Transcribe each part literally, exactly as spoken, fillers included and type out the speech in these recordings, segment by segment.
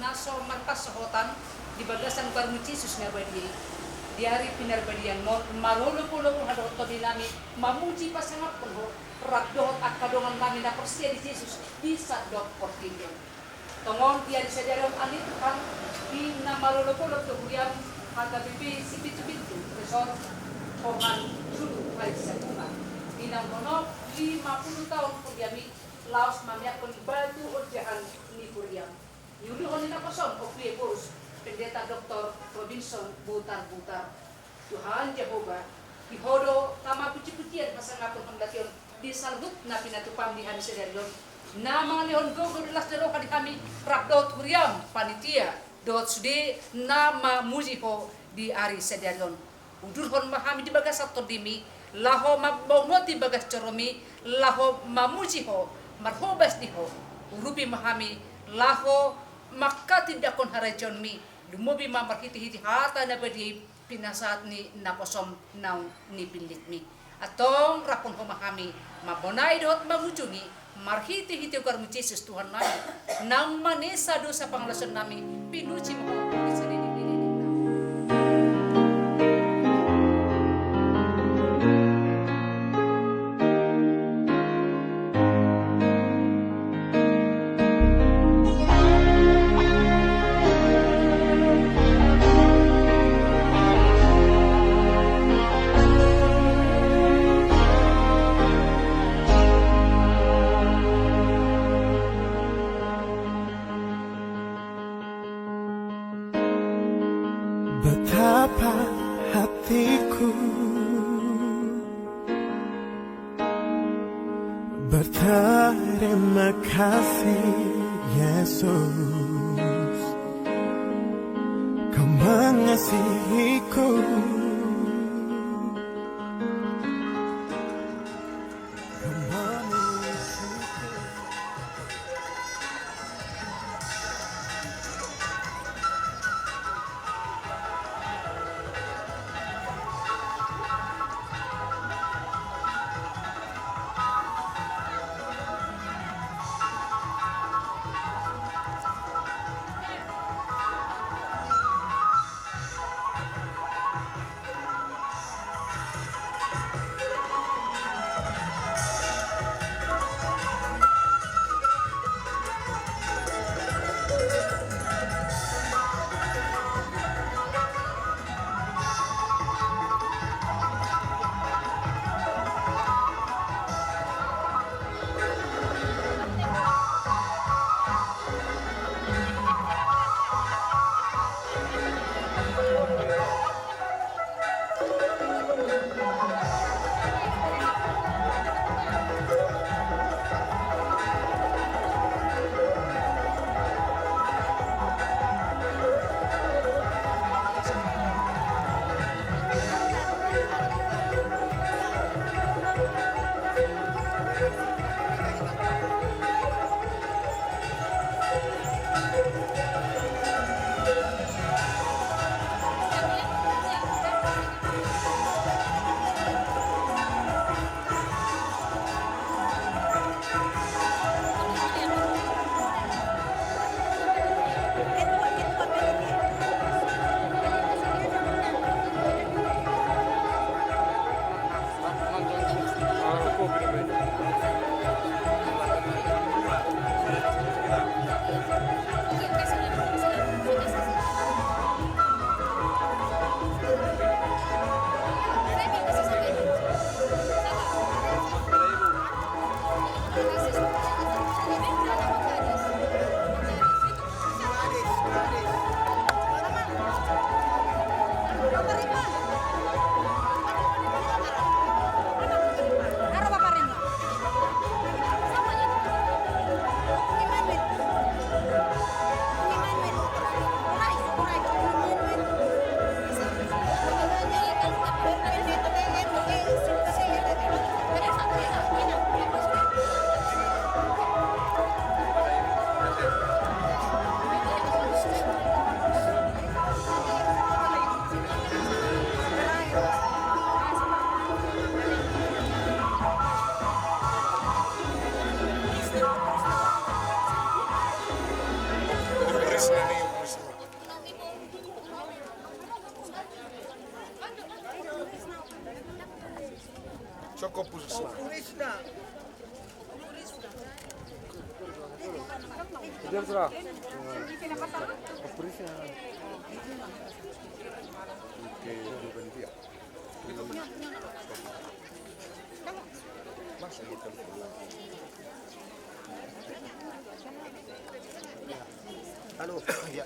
Na so marpansamotan di bagasan goarMu Jesus na badia i, di ari pinarbadiaonMu on, marolopolop ma dohot tondinami mamuji pasangaphon Ho, rap dohot angka dongannami na porsea di Jesus di sandok portibi on. Tongon di ari sadari on ale Tuhan, di na marolopolop do huriaM, H K B P Sipitupintu Resort, Pohan Julu Raja Bunga, di na manop lima pulu taon huriaMi, laos mamiakkon batu ojahan ni huriaM. Niuluhon ni naposoM, Ompu Ephorus, Pendeta Doktor Robinson Butarbutar. Tuhan Jahowa, di Ho do tama pujipujian, hasangapon, hamuliateon di saluhut na pinatupaM di hami sadari on. Na mangalehon gogo dohot las ni roha di hami, rap dohot huriaM, panitia, dohot sude na mamuji Ho di ari sadari on. Udurhon ma hami di bagasan TondiMi, laho mambongoti bagas joroMi, laho mamuji Ho, marhobas di Ho. Urupi ma hami, laho manghatindanghon harajaonMi, lumobi ma marhitehite hata na badia i, pinasahat ni naposoM naung nipillitMi. Antong raphon Ho ma hami, mambonai dohot mangujungi, marhitehite goarMu Jesus Tuhannami, naung manesa dosa pangalaosionnami, pinuji ma Ho di sadari on. Betapa hatiku berterima kasih, Yesus, Kau mengasihiku. Kopurisma. Halo. Ya.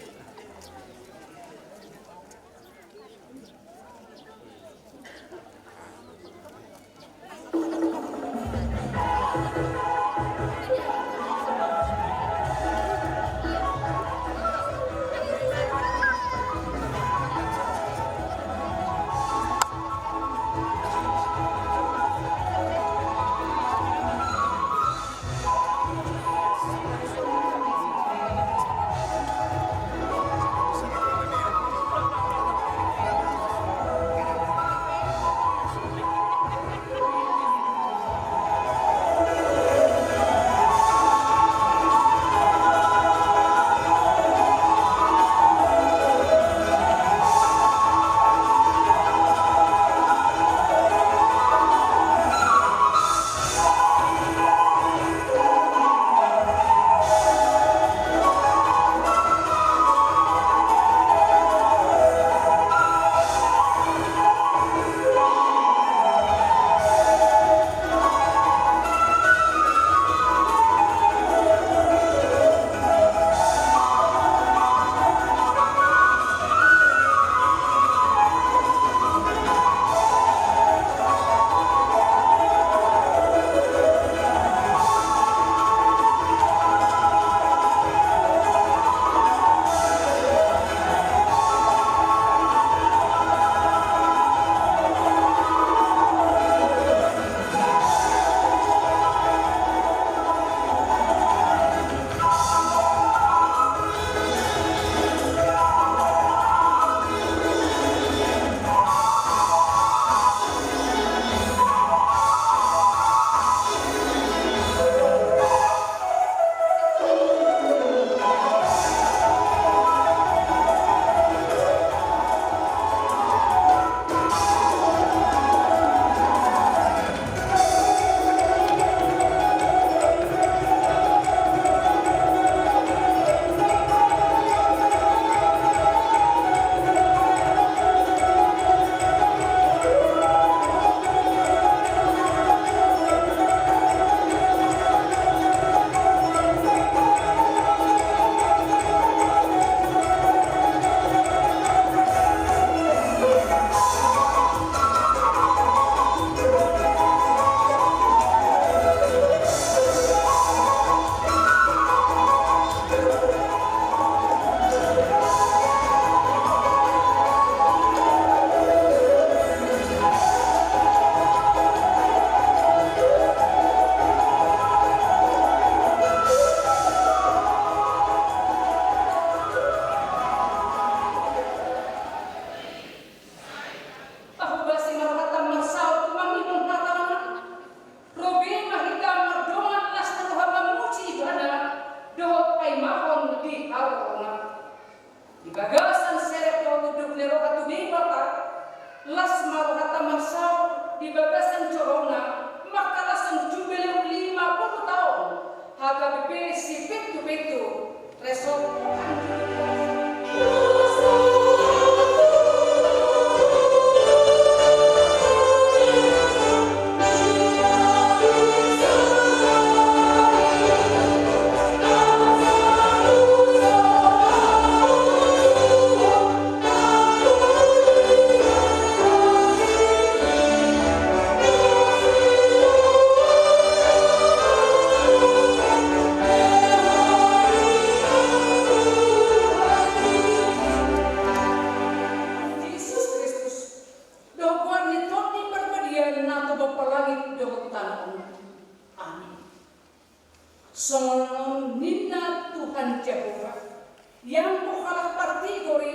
Tahobasi ma rohanta marsaor tumangihon hata on. Ro be ma hita mardongan las ni roha mamuji Ibana dohot paimahon di harorona. Di bagasan serep dohot unduk ni roha tu Debata, las ma rohanta marsaor di bagasan joroNa mangkalashon Jubileum lima pulu taon H K B P Sipitupitu. Jesus Kristus, dohot goar ni Tondi Parbadia na tu pompa langit dohot tano on. Amin. Songon ninna Tuhan Jahowa, ianggo halak partigor i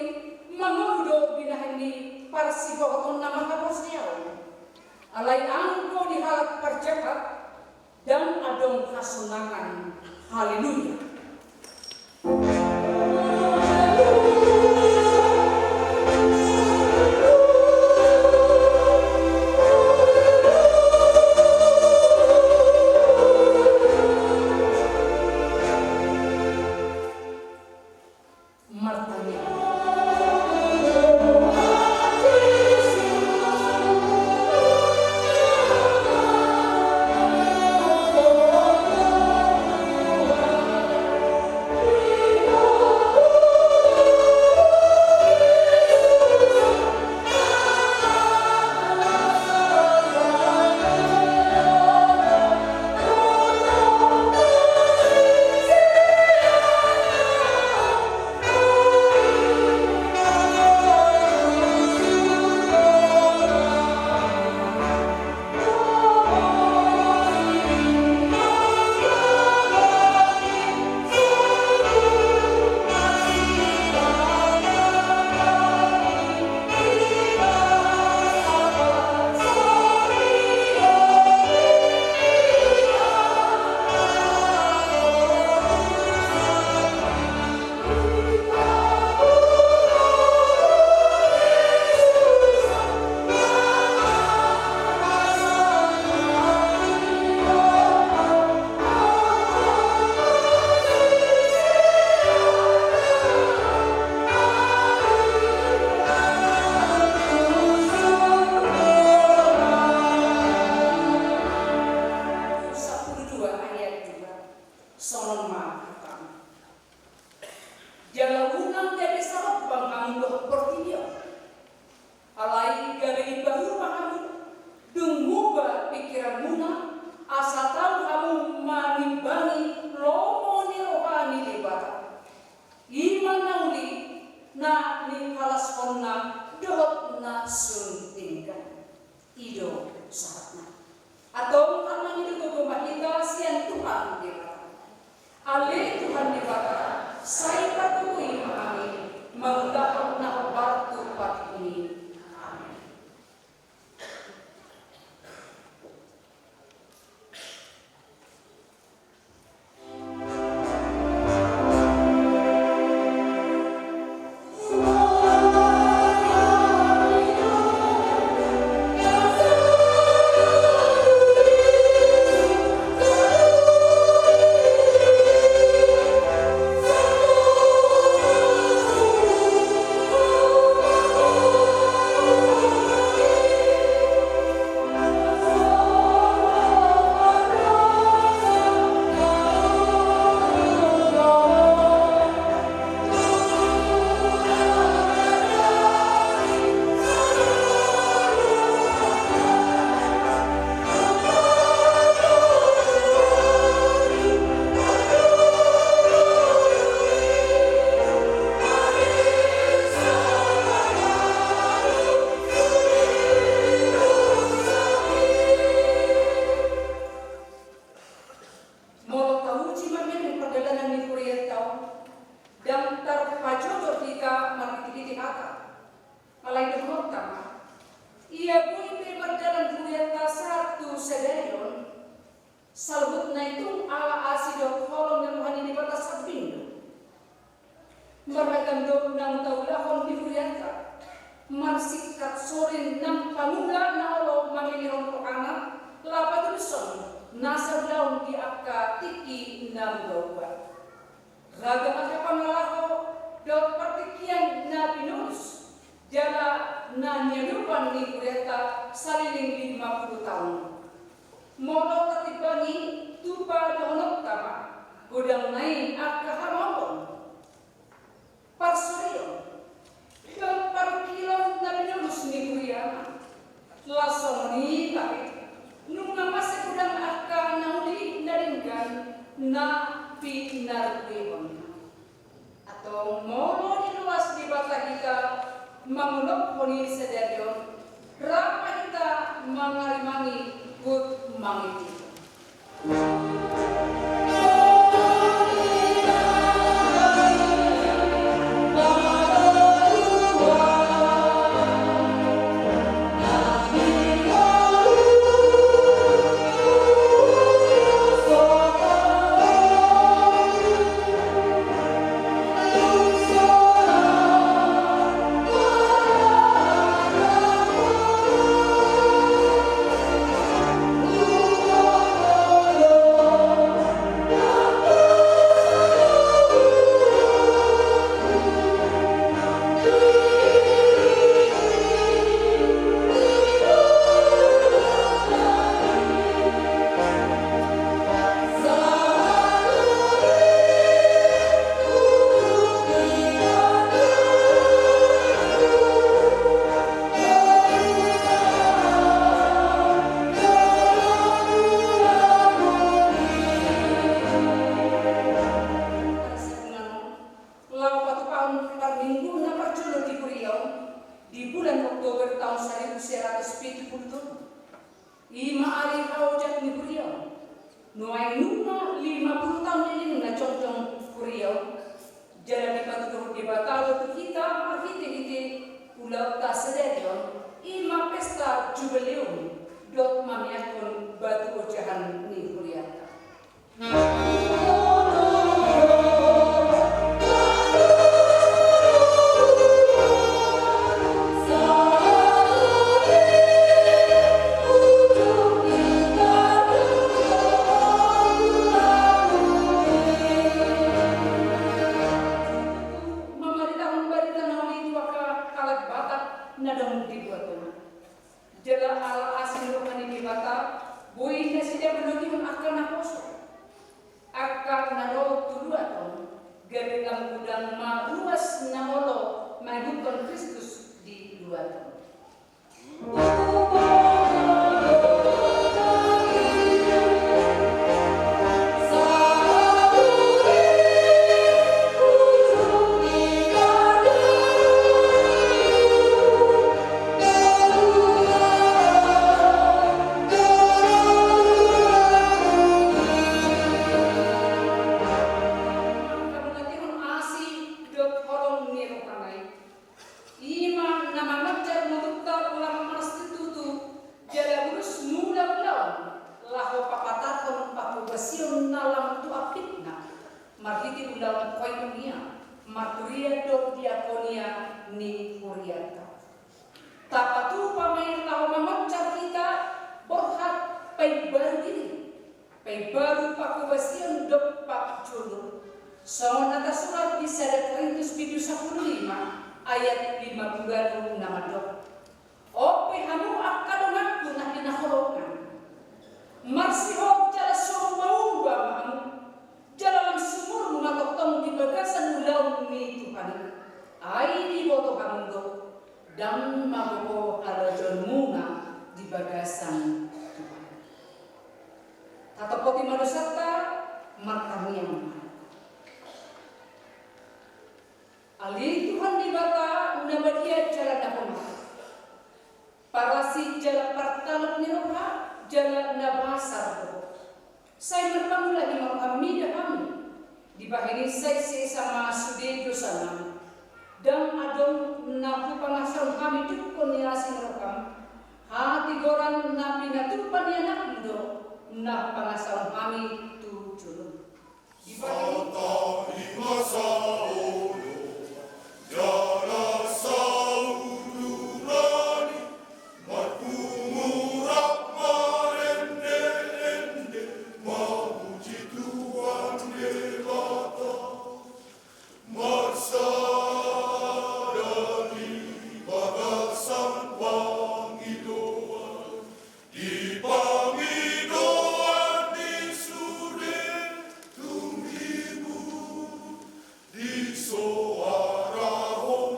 mangolu do binahen ni parsihohotonna marhaporseaon. Alai anggo di halak parjahat, ndang adong hasonangan. Haleluya. na dohot na sun denggan. I do sahatna. Antong mangido gogo ma hita sian Tuhan Debata. Ale Tuhan Debata, sai pargogoi ma hami mangulahon na hombar tu patikMi. Amen. Molo tauji ma memeng pardalanan ni hurianta on, ndang tarpajojor hita marhitehite hata. Alai dohononta ma, ia boi pe mardalan hurianta sahat tu sadari on, saluhutna i tung ala asi dohot holong ni roha ni Debata sambing do. Marragam do naung taulahon di hurianta, marsingkat sorin nang pangula na olo mamilihon rohana laho patulushon nasa ulaon di angka tingki na mubaua. Ragam angka pangalaho dohot partingkian na pinolus jala na niadopan ni hurianta saleleng lima pulu taon. Molo tatimbangi tu padahanonta ma, godang na i angka hamaolon, parsorion, dohot parungkilon na pinolus ni huriana. Laos songon i tahe, nunga mansai godang angka na uli na denggan na pinarbuehon. Antong molo diloas Debata hita mangulophon i sadari on, rap ma hita mangarimangi hut mangitihon. Laho patupahon parmingguon na parjolo di huria on, di bulan Oktober taon saribu sia ratus pitu pulu tolu. I ma ari haojak ni huria on. Nuaeng nunga lima pulu taon lelengna jongjong huria on. Jala dipatuduhon Debata do tu hita marhitehite ulaonta sadari on, i ma pesta jubileum dohot mamiakhon batu ojahan ni hurianta. Mamaritahon barita na uli tu angka halak Batak na dong di luat on. Jala ala asi ni roha ni Debata, boi nasida manogihon angka naposo, angka na ro tu luat on, gabe lam godang ma ruas na olo mangihuthon Kristus di luat on. ni hurianta. Tapatupa ma i laho mangonjar hita borhat paimbaru diri, paimbaru panghobasion dompak jolo. Songon na tarsurat di sada Korintus pitu sapuluh lima ayat lima puluh ualu na mandok: On pe hamu angka donganku na hinaholongan, marsihol jala so uba-uba ma hamu, jala lam sumurung ma tongtong di bagasan ulaon ni Tuhan i. Ai diboto hamu do, ndang magogo halajoonmuna di bagasan Tuhan. Tatophoti ma dosanta, martangiang ma. Ale Tuhan Debata na badia jala na poma, parasi jala partalok ni roha, jala na basar do. Sai marpangula ma roham mida hami, dibahen i sai sesa ma sude dosanami. Ndang adong na hupangasahon hami dungkon ni asi ni roham. Hatigoran na pinatupa ni anakmu do na hupangasahon hami tu jolom. Dibahen i. Sata i ma saolo, jala saudurani, marpungurak marende-ende, mamuji Tuhan Debata. Marsada di bagasan pangidoan, di pangidoan ni sude tumimul, di soara ho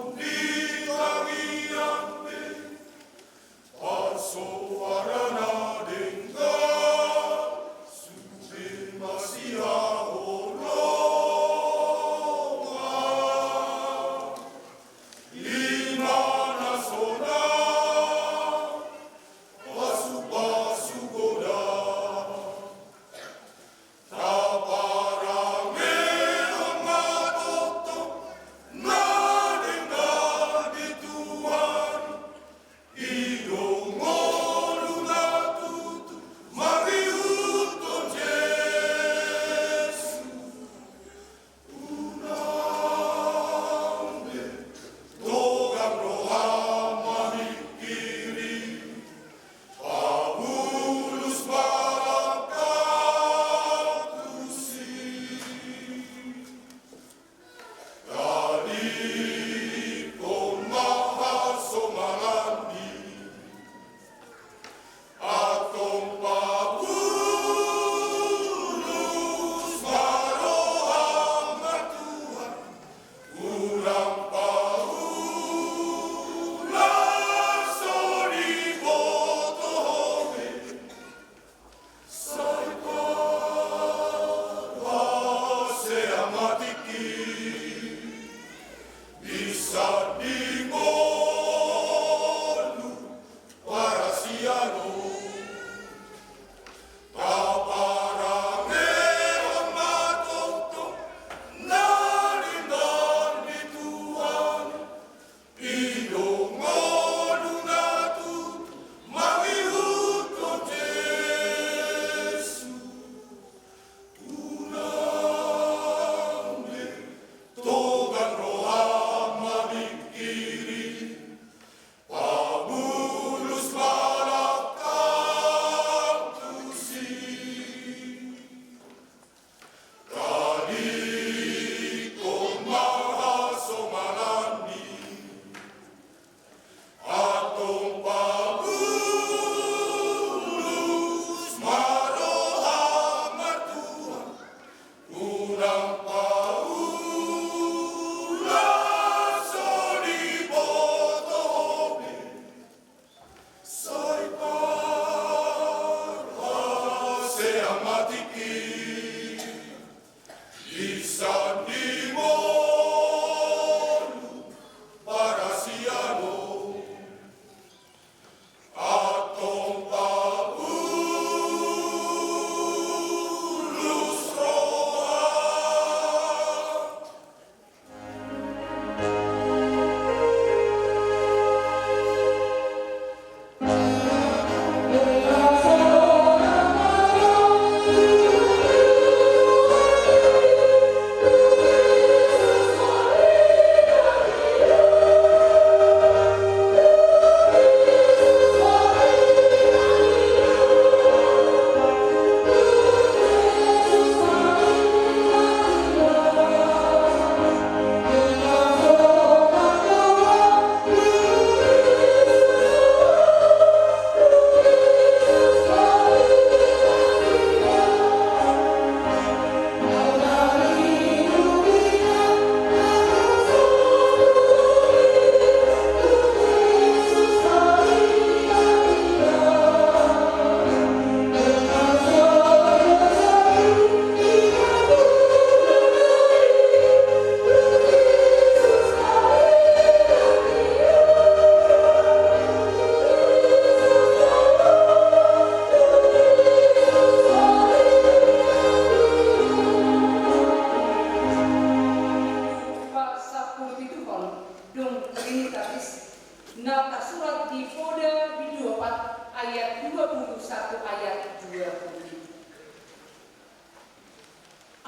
Katekismus na tarsurat di Poda bindu opat ayat dua puluh satu ayat dua puluh lima.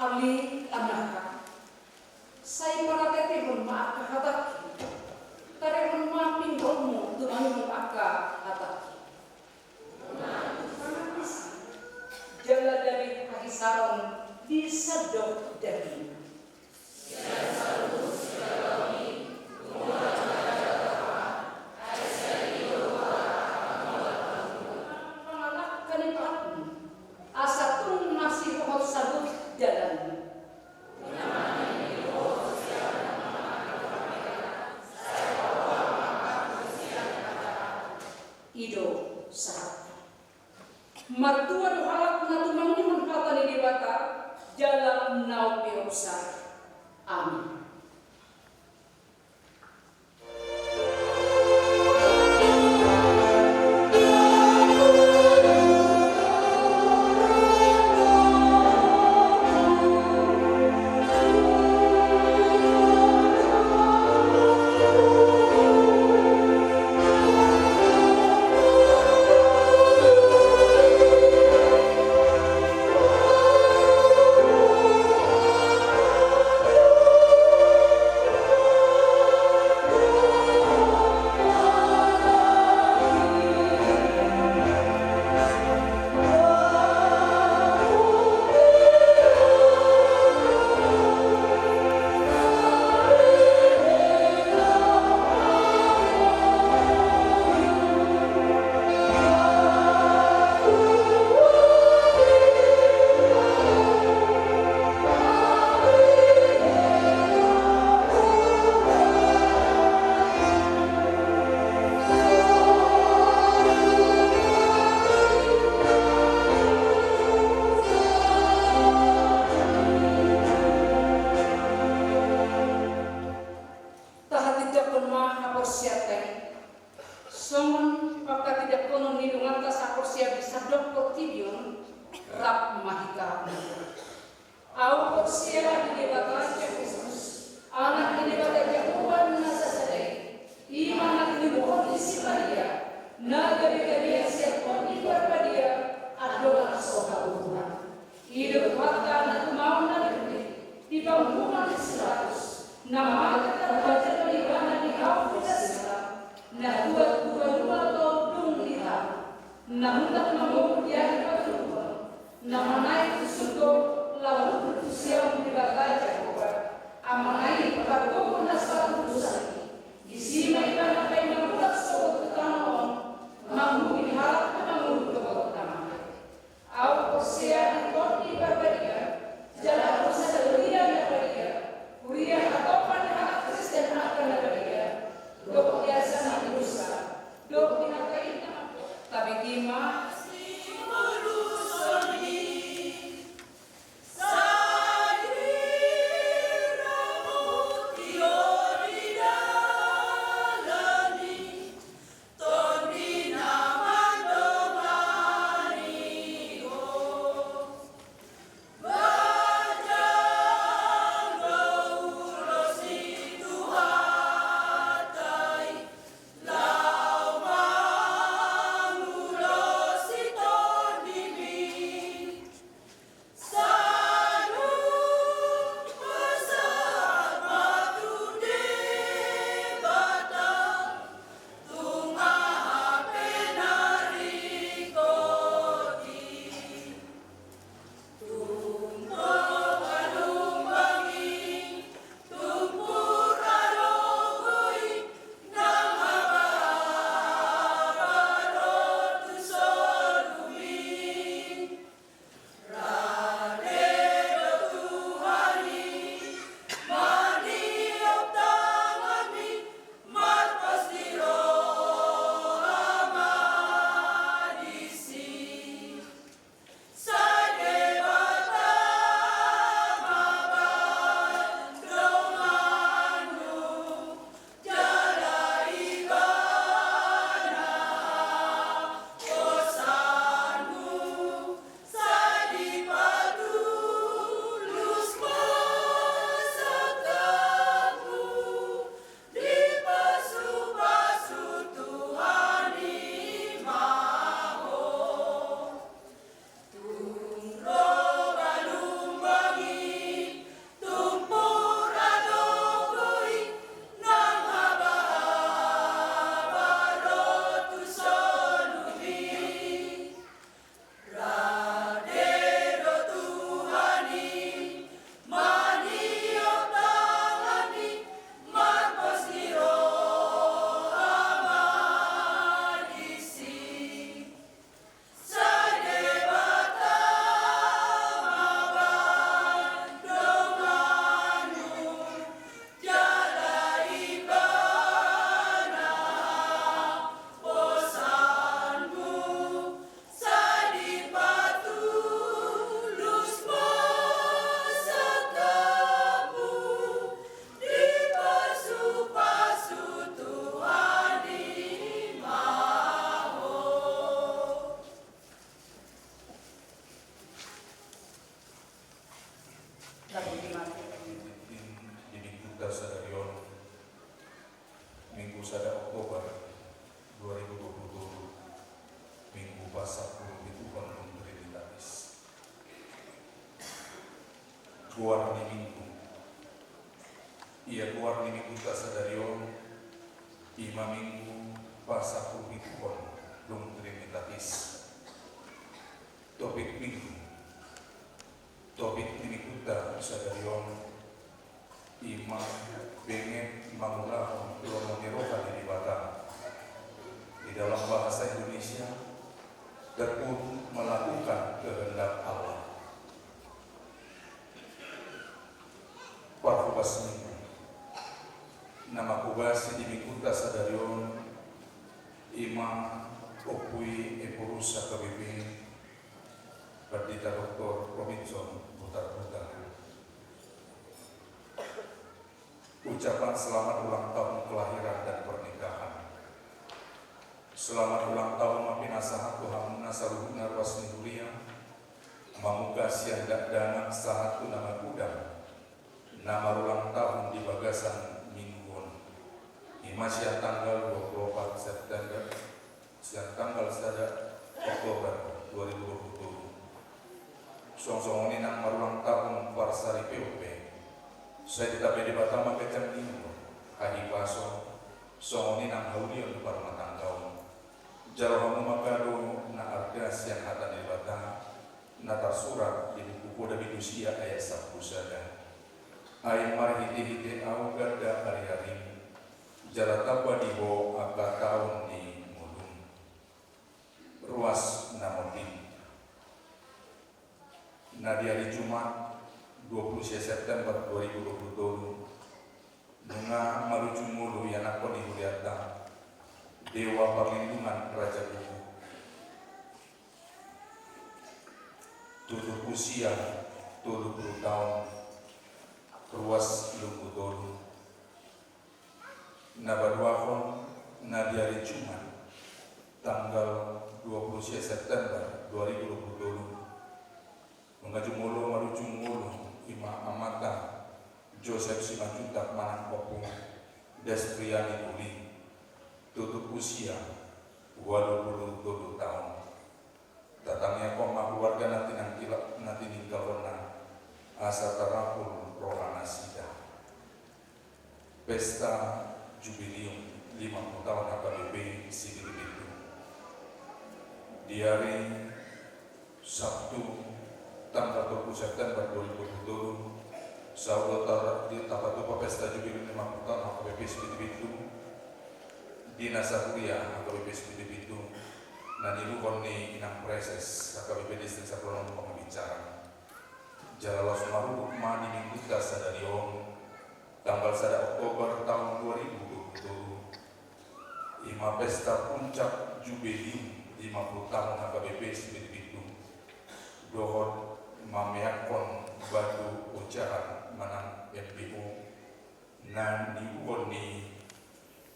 Ale anakku, sai parateatehon ma angka hatangki, tarehon ma pingganmu tumangihon angka hatangki. Jala gabe hahisaron di sandok daging. Pangalangka ni pahatmu, asa tung masihohot saluhut dalanmu. I do sahatta. Martua do halak na tumangihon hata ni Debata jala na umpeopsa. Amin. Tahatindangkon ma haporseaonta i songon panghatindangkonon ni donganta saporseaon di sandok portibi on. Rap ma hita. Ahu porsea di Debata Kristus, Anak ni Debata Jahowa na sasada i, i ma na tinibuhon ni si Maria, na gabe gabe sian Tondi Parbadia, andorang so habubuhan. I do Tuhanta na tumaon na berdiri di pangunjunan ni si Pilatus, na mate tarbaca do ibana di hau pinasida, na tuat tu banua toru dung di hau, na mulak mangolu di ari patuduhon, na manaek tu surgo laho hundul tu siamun ni Debata Jahowa, Amanta i, pargogo na so hatubusan i. Disi ma ibana paima mulak sogot tu tano on, manghuhut halak na mangolu dohot na mate. Ahu porsea di Tondi Parbadia, jala porsea di Huria na Badia, huria hatopan ni halak Kristen angka na badia, dohot di hasahatan ni dosa, dohot di hata i na mambuat. Tabege ma. Oktober dua ribu dua puluh tolu, Minggu pasampulu pituhon Lum Trinitatis. Goar ni Minggu. Ia goar ni Minggunta sadari on, i ma Minggu pasampulu pituhon Lum Trinitatis. Topik Minggu. Topik ni Minggunta sadari on, i ma benget mangulahon lomo ni roha ni Debata. Di dalam bahasa Indonesia, tekun melakukan kehendak Allah. Parhobas Minggu. Na manghobasi di Minggunta sadari on, i ma Ompu i Ephorus H K B P, Pandita Doktor Robinson Butarbutar. Ucapan selamat ulang tahun kelahiran dan pernikahan. Selamat ulang tahun ma pinasahat tu hamuna saluhutna ruas ni huria, mamungka sian dakdanak sahat tu na mangudang, na marulang tahun di bagasan Minggu on. I ma sian tanggal dua puluh opat September, sian tanggal sada Oktober dua ribu dua puluh tolu. Songon songon i nang marulang tahun parsaripeon pe, sai ditambai Debata ma ganjang ni umur, hahipason, songon i nang haulion di parrumatanggaon. Jalo hamu ma angka do na arga sian hata ni Debata, na tarsurat di buku Poda bindu sia ayat sampulu sada. Ai marhitehite ahu ganda ariarim, jala tamba di ho angka taon ni ngolum. Ruas na monding. Na di ari Jumat, dua puluh sia September dua ribu dua puluh tolu, nunga marujung ngolu ianakhon ni hurianta, Dewa Parlindungan Raja Guguk. Tutup usia tolu pulu taon, ruas lunggu tolu. Na paduahon, na di ari Jumat, tanggal dua puluh sia September dua ribu dua puluh tolu, nunga jumolo marujung ngolu i ma amanta Joseph Simanjuntak manang Ompu Destriani Duli, tutup usia ualu pulu tolu taon. Tatangiangkon ma keluarga na tinangkila-, na tininggalhonna, asa tarapul rohanasida. Pesta Jubileum lima puluh taon H K B P Sibiti Pintu. Di ari Sabtu, tanggal dua puluh September dua ribu dua puluh tolu, saut do tar-, di tapatupa pesta Jubileum lima puluh taon H K B P Sibiti Pintu, di nasa huria H K B P Sibiti Pintu, na niuluhon ni Inang Preses H K B P Distrik Sampulu Onom Pangbicara. Jala laos maruruk ma di Minggunta sadari on, tanggal sada Oktober taon dua ribu dua puluh tolu, i ma pesta puncak Jubileum lima puluh taon H K B P Sibiti Pintu, dohot mameakhon batu ojahan manang M P O, na niuluhon ni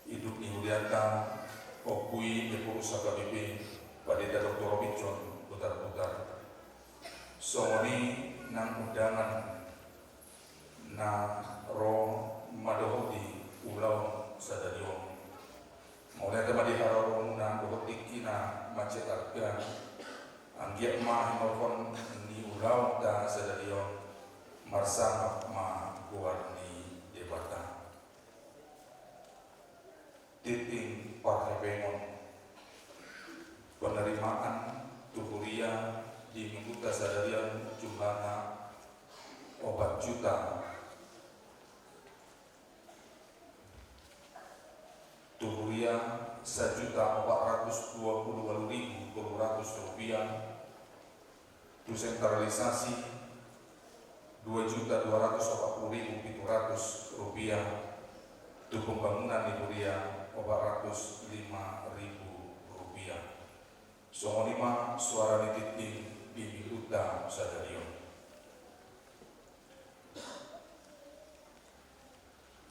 induk ni hurianta, Ompu i Ephorus H K B P, Pandita Doktor Robinson Butarbutar. Songon i nang undangan na ro mandohoti ulaon sadari on. Mauliate ma di haroromuna dohot tingki na mansai arga, anggiat ma hinorhon ni ulaonta sadari on, marsangap ma goar ni Debata. Tintin parhepengon. Penerimaan tu huria di Minggunta sadari on jumlahna opat juta. Tu huria, sajuta opat ratus dua puluh ualu ribu tolu ratus rupiah. Tu sentralisasi, dua juta dua ratus opat puluh ribu pitu ratus rupiah. Tu pembangunan di huria, opat ratus lima ribu rupiah. Songon i ma suara ni tintin di Minggunta sadari on.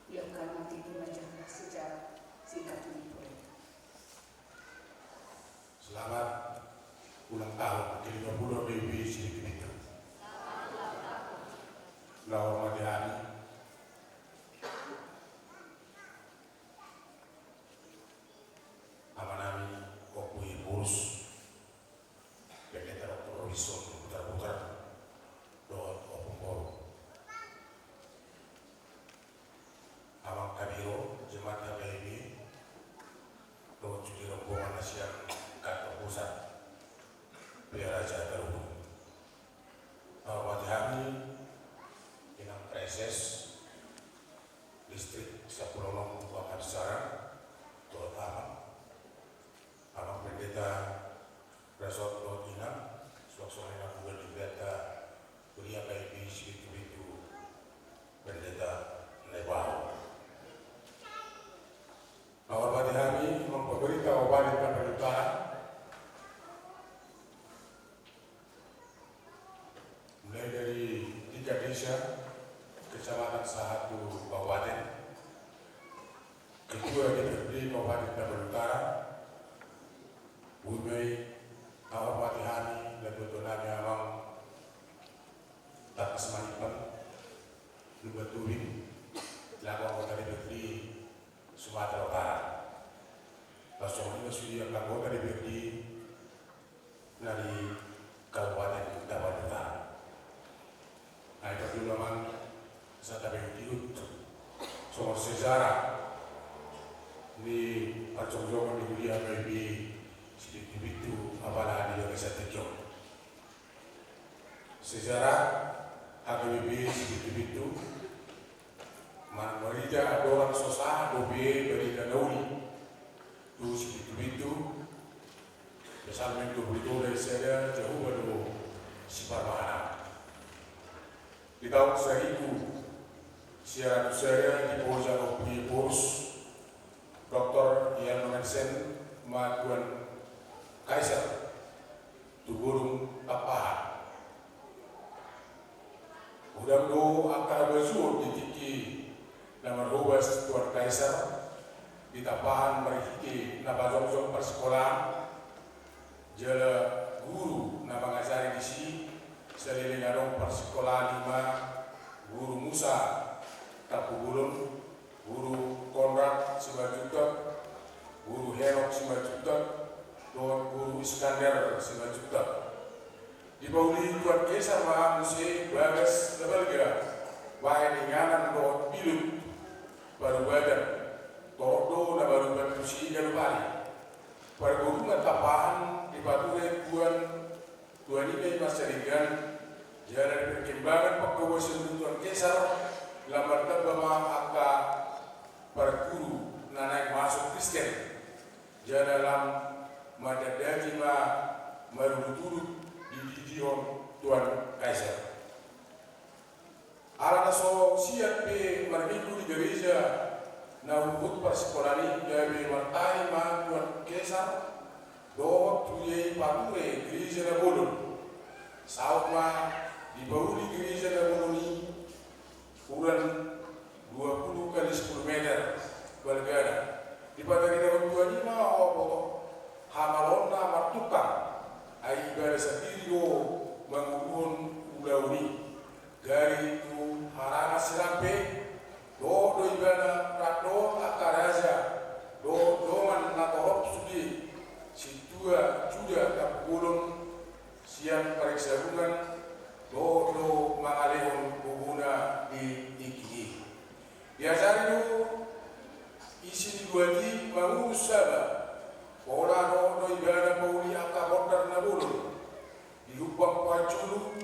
Ia, kami tinggi macam sejarah singkat ini boleh. Selamat ulang tahun ke lima puluh B B C Kemendagri. Selamat ulang tahun. Selamat ulang tahun. Sot dohot inang, suang songon i na hudok di hita, huria K I P sipintu-pintu, Pendeta Nabaru. Menghormati hami, mempemerintah Kabupaten Tapanuli Utara, mulai dari tingkat desa, kecamatan sahat tu kabupaten, ketua D P R D Kabupaten Tapanuli Utara, boi menghormati hami, natuatua nami amang Tangkas Manipan, Lumban Tobing, selaku anggota D P R D Sumatera Utara. Laos songon i ma sude angka anggota D P R D na di Kabupaten Tapanuli Utara. Ai parjolo amang, asa tapaihutihut songon sejarah ni parjongjongan ni huria K I P sipintu-pintu apala di bagasan tingki on. Sejarah H K B P sipintu-pintu, marhite andorang so sahat dope barita na uli tu sipintu-pintu, Psalmen dua puluh tolu ayat sada, Jahowa do siparmahanami. Di taon saribu sia ratus sada dipoja Ompu Ephorus, Doktor Jan Mogensen ma Tuan Kaisar tu Bolon Tampahan. Godang do angka habajuon di tingki na marhobas Tuan Kaisar di Tampahan marhite na pajongjong parsikolaan jala guru na mangajari disi, saleleng adong parsikolaan i ma Guru Musa Tampubolon, Guru Konrad Simanjuntak, Guru Henok Simanjuntak, dohot Guru Iskandar Simanjuntak. Dipauli Tuan Kaisar ma muse bagas na balga bahen inganan dohot bilut parubatan, torop do na marubat tusi ganup ari. Pargurungan Tampahan dipature tuan, tuan i ma i ma sadenggan, jala di perkembangan pangkobasan ni Tuan Kaisar lam martamba ma angka parguru na naeng masuk Kristen, jala lam mandandani ma marurut-urut dididihon Tuan Kaisar. Ala na so siat pe marminggu di gareja na huhut parsikolaan i, gabe martahi ma Tuan Kaisar dohot huria i pature gareja na bolon. Saut ma dipauli gareja na bolon i, ukuran dua puluh kali sepuluh meter balgana. Dipataridahon tuan i ma opo hamaloonna martungkang, ai ibana sandiri do manguluhon ulaon i. Gari tu harangan sirampe, dohot do ibana rap dohot angka raja dohot dongan na torop sude, sintua Juda Tampubolon sian Pareksabungan, dohot do mangalehon bobona di tingki i. Diajari do isi ni luat i mangurus saba, pola dohot do ibana pauli angka bondar na bolon. Di humbang parjolo,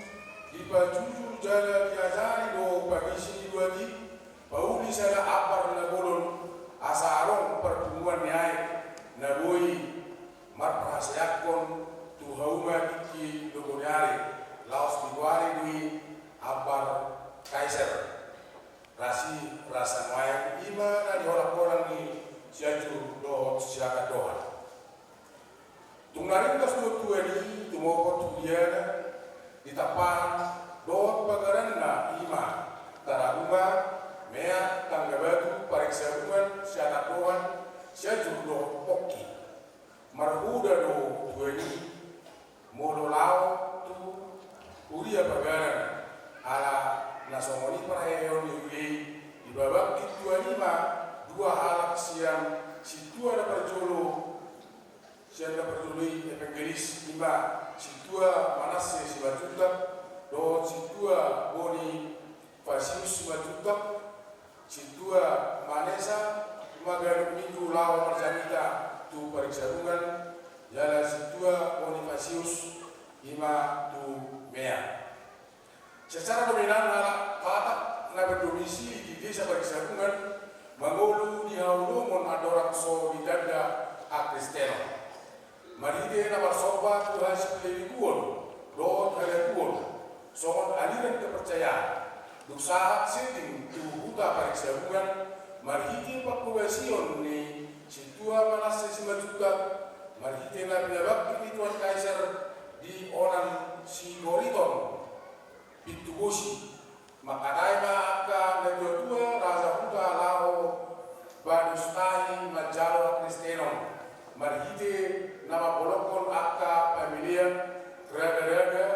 dipajujur jala diajari do pangisi ni luat i, pauli sada ambar na bolon, asa adong parpunguan ni aek na boi marparhaseanghon tu hauma tingki lomo ni ari, laos digoari do i ambar Kaisar. Rasi rasa nuaeng i ma na diholang-holang ni Sianjur dohot Siagandohan. Tung na ringgas do tuan i tumopot tu huria na di Tampahan dohot pagaranna i ma Tarabunga, Mea, Tanggabatu, Pareksabungan, Siagandohan, Sianjur dohot Pongki. Marhuda do tuan i molo laho tu huria pagaran, ala na songon i parheheon ni huria i. Dipabangkit tuan i ma dua halak sian sintua na parjolo, sian na parjolo i evangelis, i ma sintua Manasse Simanjuntak dohot sintua Bonifasius Simanjuntak. Sintua Manassa ma ganup minggu laho marjamita tu Pareksabungan, jala sintua Bonifasius i ma tu Mea. Secara dominan halak Batak na berdomisili di desa Pareksabungan mangolu di haholomon andorang so ditanda hakristenon. Marhite na marsomba tu hasipeleguon dohot halaguon songon aliran kepercayaan, dung sahat seting tu huta Pariksabuan, marhite pangkobasion ni Sintua Manasse Simanjuntak, marhite na pinabangkit ni Tuan Kaisar di onan si Koriton Pintu Bosi, mangkatai ma angka natuatua raja huta laho badostahi manjalo hakristenon, marhite na mambolongkon angka pamelean, ragaraga,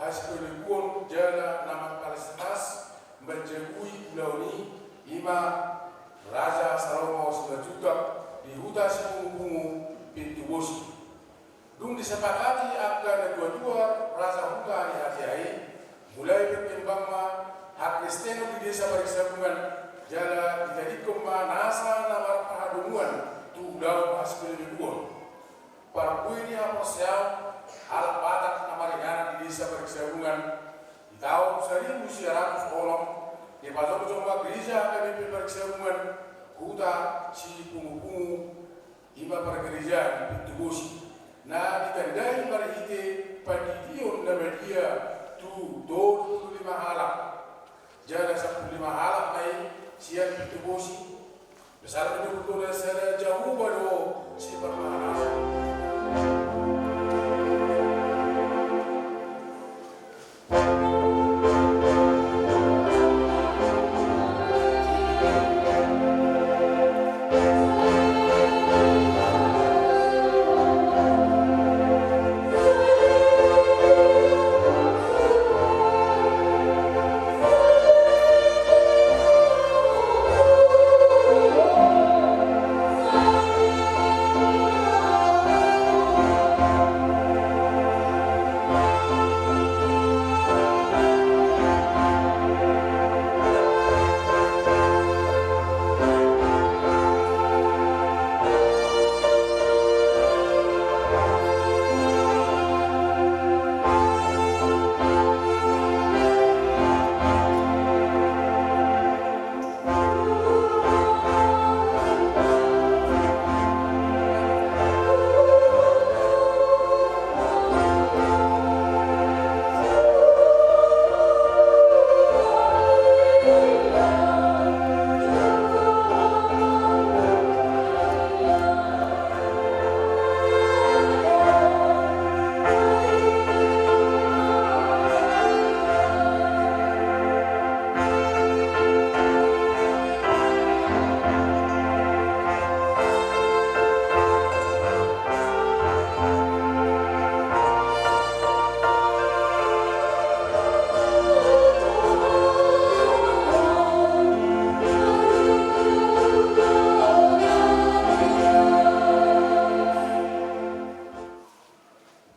hasipeleguon jala na mangkalistalas manjagui ulaon i, i ma Raja Salomo Simanjuntak di huta Sipungupungu Pintu Bosi. Dung disepakati angka natuatua raja huta ni hatiha i, mulai pe tembang ma hakristenon di desa Pariksabuan, jala ditadingkon ma nasa na marpahadomuan tu ulaon hasipeleguon. Parbue ni haporseaon halak Batak na maringanan di desa Pariksabuan, di taon saribu sia ratus onom, dipajongjong ma gereja H K B P Pariksabuan, huta Sipungupungu, i ma pargerejaan Pintu Bosi, na ditandai marhite pandidion na badia tu tolu pulu lima halak. Jala sampulu lima halak ma i sian Pintu Bosi. Psalmen dua pulu dua, sada, Jahowa do siparmahanasa.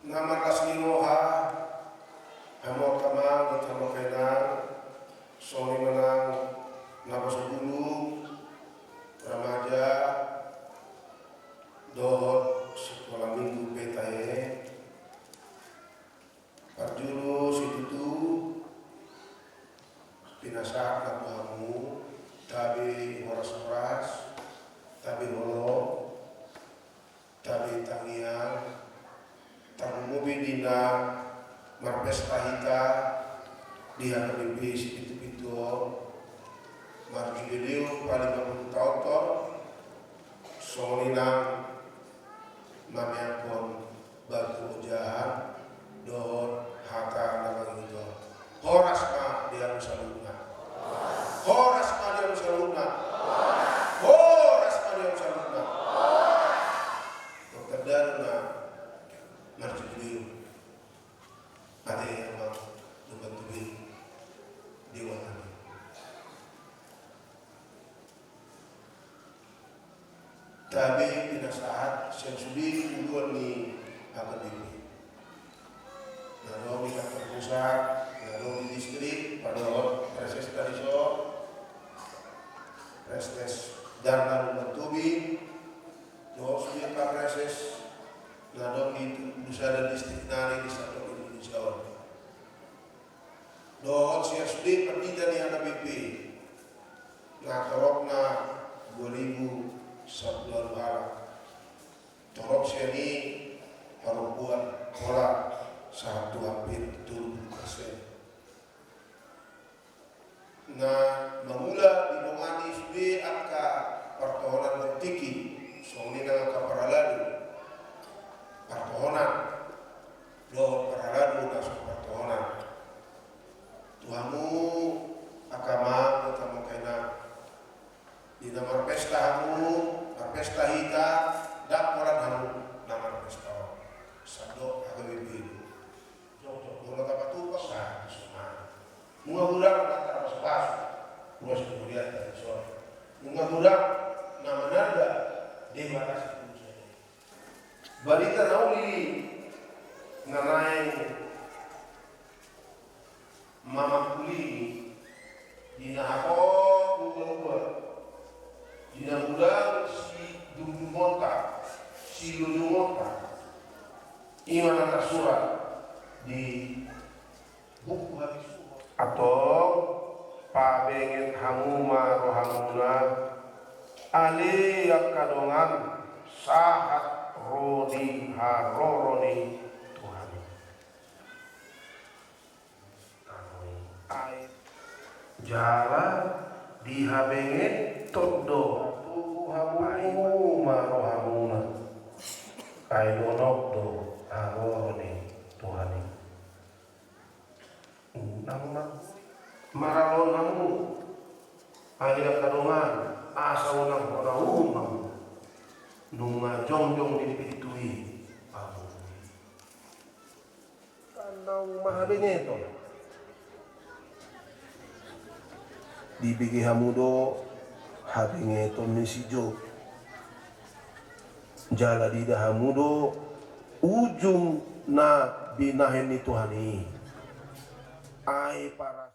Na marlas ni roha, hamu angka amang dohot hamu angka inang, songon i ma nang naposobulung, remaja, dohot sikola minggu pe tahe. Parjolo situtu pinasahat ma tu hamu, tabe horas-horas, tabe holong, tabe tangiang, tarlumobi di na marpesta hita di H K B P Sipitu-pitu on, marjubileu palima pulu taon on, songon i nang mameakkon batu ojahan dohot hata na mangihuthon. Horas ma di hamu saluhutna. Horas ma di hamu saluhutna. Horas ma di hamu saluhutna. Tong tanda do na marjubileu. Ate amang, dohot tube, di watan i. Tabe pinasahat sian sude uluan ni H K B P. Na adong di kantor pusat, na adong di distrik, padohot presesta dison, Prestes Darlan Umantobing, dohot sude angka preses na adong di dua pulu sada distrik nari di sandok Indonesia on. Dohot sian sude pandita ni H K B P, na toropna dua ribu sampulu ualu halak. Torop sian i Barita na uli na naeng mamangkulingi di na hatop luba-luba, di na godang sidungdungonta, silunjungonta, i ma na tarsurat di buku habisuhon. Antong, pabenget hamu ma rohamuna, ale angka dongan, sahat ro di haroro ni Tuhan i. Ai jala dihabengeton do hamu ma rohamuna, ai donok do haroro ni Tuhan i. Unang ma maraloan hamu, ale angka dongan, asa unang hona uhum hamu. Nunga jongjong di pintu i hamu. Tanda ma habengeton. Dibege hamu do habengeton ni si Job. Jala diida hamu do ujung na binahen ni Tuhan i. Ai paras